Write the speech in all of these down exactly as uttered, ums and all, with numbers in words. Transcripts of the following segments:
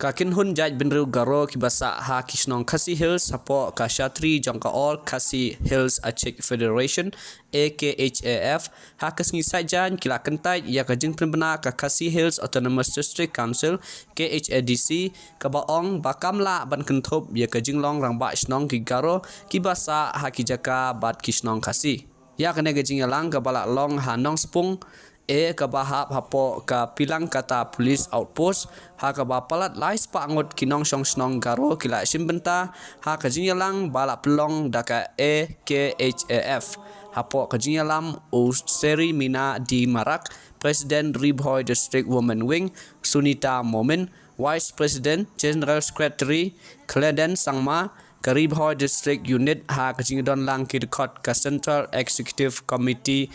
Ka kynhun jaitbynriew Garo kiba sah ha ki shnong Khasi Hills hapoh ka shatri jong ka All Khasi Hills Achik Federation, A K H A F, ha ka sngi Saitjaiñ ki la kyntait ïa ka jingpynbna ka Khasi Hills Autonomous District Council, K H A D C, kaba ong ba kam lah ban kynthup ïa ka jinglong rangbah shnong ki Garo kiba sah ha ki jaka bad ki shnong Khasi. Ïa kane ka jingïalang kaba la long ha Nongspung A, kaba hap hapoh ka Pilangkata Police Outpost, ha kaba palat lai spah ngut ki nongshong shnong Garo ki la shim bynta ha ka jingïalang ba la pynlong da ka A K H A F. Hapoh ka jingïalam u Seri Mina D Marak, President Ri Bhoi District Women Wing, Sunita Momin, Vice President, General Secretary Cleden Sangma, ka Ri Bhoi District Unit ha ka jingdon lang ki dkhot ka Central Executive Committee,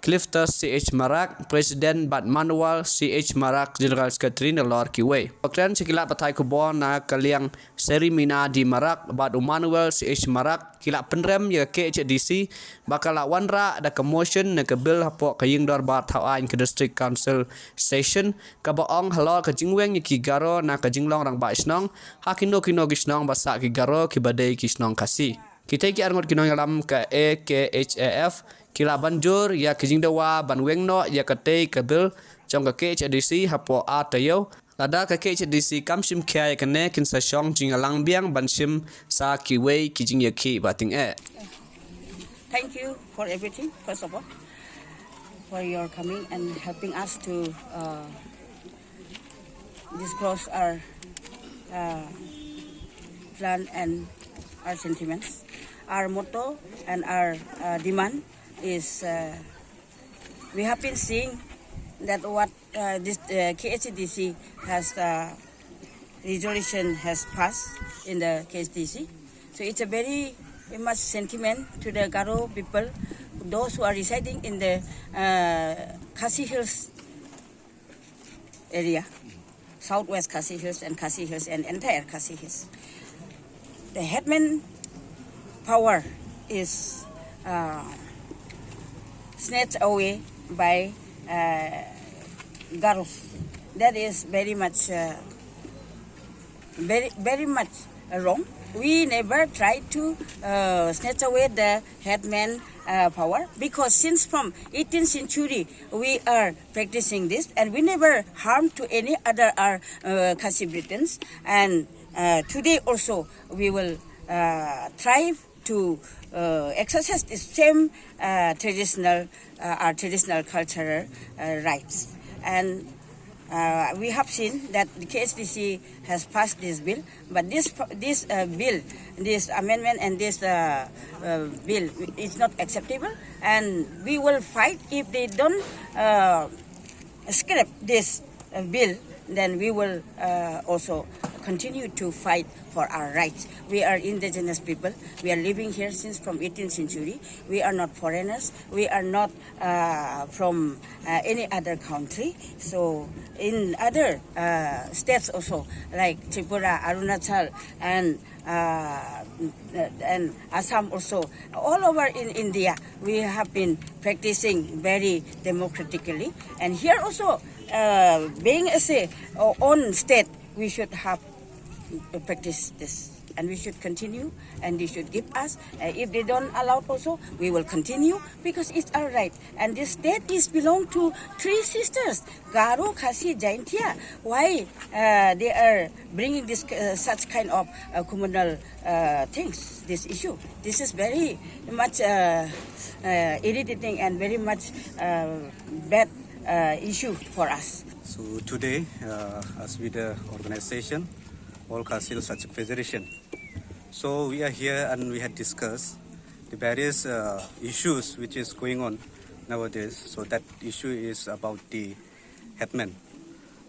Clifton C H Marak, President, bad Manuel C H Marak, General Secretary, nalor kiwei. Ba kren sha ki lad pathai khubor na ka liang, Seri Mina D Marak bad u Manuel C H Marak ki la pynrem ïa ka K H A D C ba ka la wanrah da ka motion na ka bill hapoh ka ïingdorbar thaw aiñ ka District Council Session, kaba ong halor ka jingweng ïa ki Garo na ka jinglong rangbah shnong ha kino kino ki shnong ba sah ki Garo kiba dei ki shnong Khasi. Kitei ki arngut ki nongïalam ka A K H A F ki la ban jur ïa ka jingdawa ban weng noh ïa katei ka bill jong ka K H A D C hapoh ar taïew. Lada ka K H A D C kam shim khia ïa kane, kin sa shong jingïalang biang ban shim sa kiwei ki jingïakhih ba tyngeh. Thank you for everything, first of all, for your coming and helping us to, uh, disclose our, uh, plan and our sentiments. Our motto and our, uh, demand is, uh, we have been seeing that what, uh, this, uh, K H A D C has, uh, resolution has passed in the K H A D C. So it's a very much sentiment to the Garo people, those who are residing in the, uh, Khasi Hills area, Southwest Khasi Hills and Khasi Hills and entire Khasi Hills. The headman power is, uh, snatched away by, uh, Garos. That is very much, uh, very, very much wrong. We never try to, uh, snatch away the headman, uh, power, because since from eighteenth century we are practicing this, and we never harm to any other, our, uh, Khasi Britons. And, uh, today also we will, uh, try to, uh, exercise the same, uh, traditional, uh, our traditional cultural, uh, rights. And, uh, we have seen that the K H A D C has passed this bill, but this, this, uh, bill, this amendment and this, uh, uh, bill is not acceptable, and we will fight if they don't, uh, scrap this, uh, bill, then we will, uh, also continue to fight for our rights. We are indigenous people. We are living here since from eighteenth century. We are not foreigners. We are not, uh, from, uh, any other country. So in other, uh, states also, like Tripura, Arunachal, and, uh, and Assam also, all over in India, we have been practicing very democratically. And here also, uh, being as a, uh, own state, we should have, uh, practice this. And we should continue, and they should give us. Uh, if they don't allow also, we will continue, because it's our right. And this state is belong to three sisters, Garo, Khasi, Jaintia. Why, uh, they are bringing this, uh, such kind of, uh, communal, uh, things, this issue? This is very much, uh, uh, irritating and very much, uh, bad, uh, issue for us. So today, uh, as with the organization, All Khasi Hills Achik Federation, so we are here and we had discussed the various, uh, issues which is going on nowadays. So that issue is about the headman.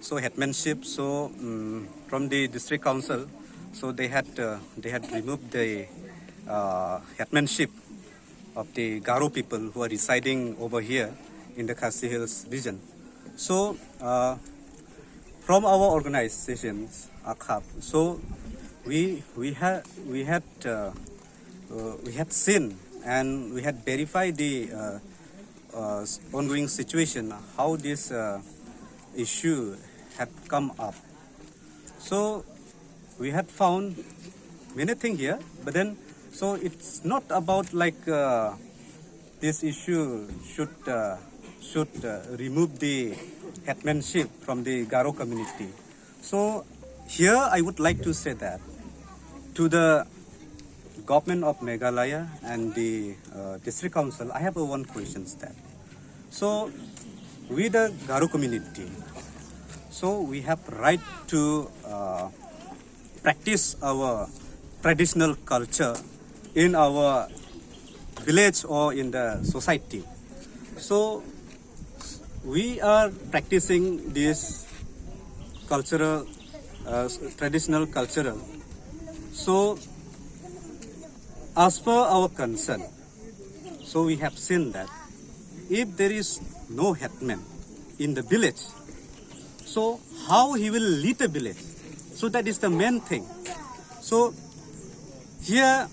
So headmanship, so, mm, from the district council, so they had, uh, they had removed the, uh, headmanship of the Garo people who are residing over here in the Khasi Hills region. So, uh, from our organizations, AKHAP, so we, we had, we had, uh, uh, we had seen and we had verified the, uh, uh, ongoing situation, how this, uh, issue had come up. So we had found many things here, but then, so it's not about like, uh, this issue should, uh, should, uh, remove the headmanship from the Garo community. So here I would like to say that to the government of Meghalaya and the, uh, district council, I have a one question that. So we, the Garo community, so we have right to, uh, practice our traditional culture in our village or in the society. So we are practicing this cultural, uh, traditional cultural. So as per our concern, so we have seen that if there is no headman in the village, so how he will lead the village? So that is the main thing. So here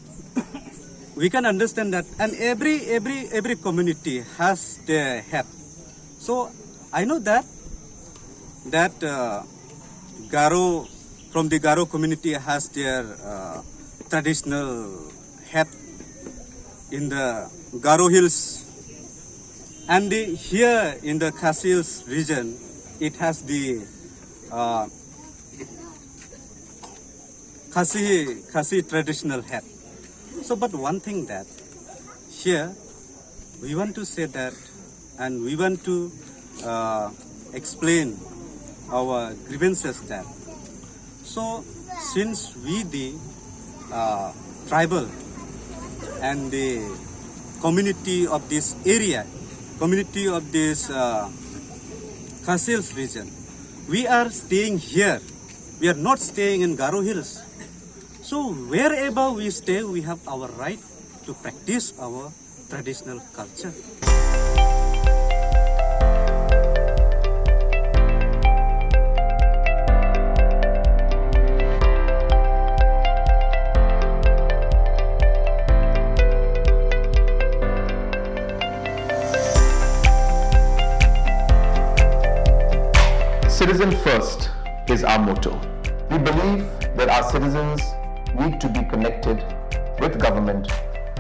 we can understand that, and every, every, every community has their head. So I know that, that, uh, Garo, from the Garo community has their, uh, traditional head in the Garo Hills, and the, here in the Khasi Hills region, it has the, uh, Khasi, Khasi traditional head. So, but one thing that here we want to say that, and we want to, uh, explain our grievances that. So, since we the, uh, tribal and the community of this area, community of this, uh, Khasi Hills region, we are staying here. We are not staying in Garo Hills. So wherever we stay, we have our right to practice our traditional culture. Citizen first is our motto. We believe that our citizens need to be connected with government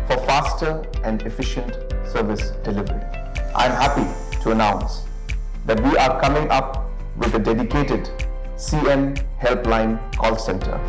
for faster and efficient service delivery. I am happy to announce that we are coming up with a dedicated C M Helpline call center.